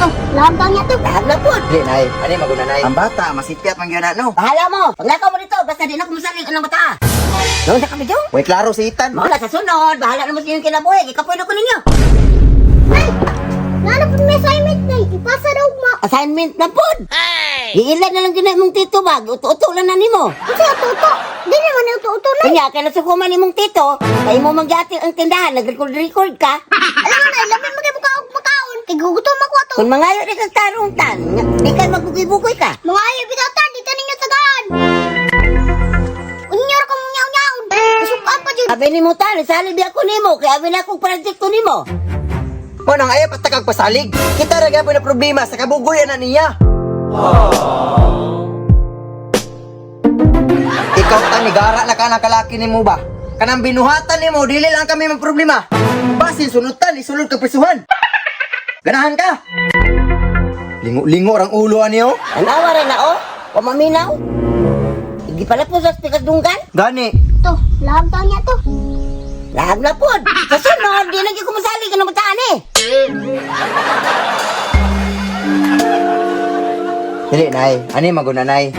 Oh, lahag daw niya to. Lahag na pod. Dili, nay. Ani maguna, nay. Ang bata masipyat man gyud na, no. Bahala mo. Paglakaw mo dito, basta di na ko masalig anang bata. Doon sa kami dyan. Way klaro si Ethan. Mao na sa sunod, bahala na mo sa inyong kinabuhi. Ikapoy na ko ninyo. Ay! Nana po may assignment na ipasa daw ma. Assignment na pod. Ay! Giilan na lang gina imong tito ba? Uto-uto lang na nimo. Kasi uto-uto. Di naman uto-uto na. Kanya, kaya nasukuman imong tito, kay mo mangyati ang tindahan, nag-record-record ka. Alam mo na, labi mo kayo mukha makaon. Kay gugutom ako ato. Kung mangayo di kang tarong tan, di ka magbukoy-bukoy ka. Mga ayaw bitaw ta, dito ninyo tagaan. Unyor ka mong nyaw-nyaw. Kasukaan pa dyan. Abi nimo tan, sali di ako nimo, kay abi na akong proyekto nimo. Mo nang ayaw patakag pasalig. Kita ra gyapon na problema sa kabugoy ana niya. Ikaw ta nigara na ka na kalaki nimo ba? Kanang binuhatan nimo dili lang kami problema. Basin sunod tan isulod ka prisuhan. Ganahan ka. Lingo-lingo rang ulo ani oh. Tanawa ra na oh, pamaminaw. Hindi pala po sa pikas dunggan. Gani. To, lahag daw niya to. Lahag na pod. Sa sunod, di na gyud ko masali ka ng bataan eh. Dili nay, ani maguna nay.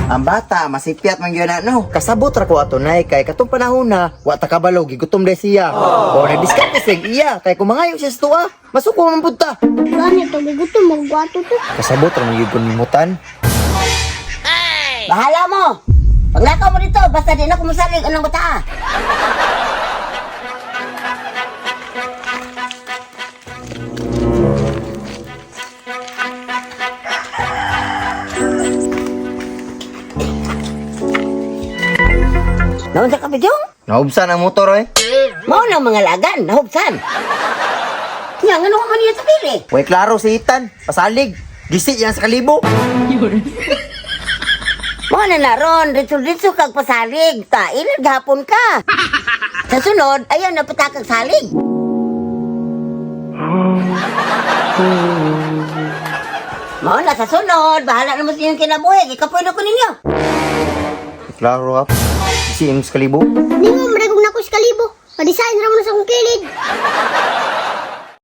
Ang bata masipyat man gyud na no. Kasabot ra ko ato nay kay katong panahon na wa ta kabalo gigutom day siya. O nagdiskarte sig iya kay kung mangayo siya sa tuwa, masuko man pud ta. Gani to, gigutom, magwato to. Kasabot ra man gyud kun nimutan. Bahala mo. Paglakaw mo dito, basta di na ko masalig anang bata. Naon sa kabidyo? Naubsan ang motor oy. Mao na mga lagan, nahubsan. Nya, ngano ka man niya sa pili? Way klaro si Ethan, pasalig. Gisi yan sa kalibo. Mao na naron, ritso-ritso kag pasalig. Ta, ilan gahapon ka. Sa sunod, ayaw na patakag salig. Mao na sa sunod, bahala na mo sa inyong kinabuhi. Ikapoy na ko ninyo. Klaro ha. Gisi yung sa kalibo. Di mo, maregong na ko sa kalibo. Pa-design ra mo na sa akong kilid.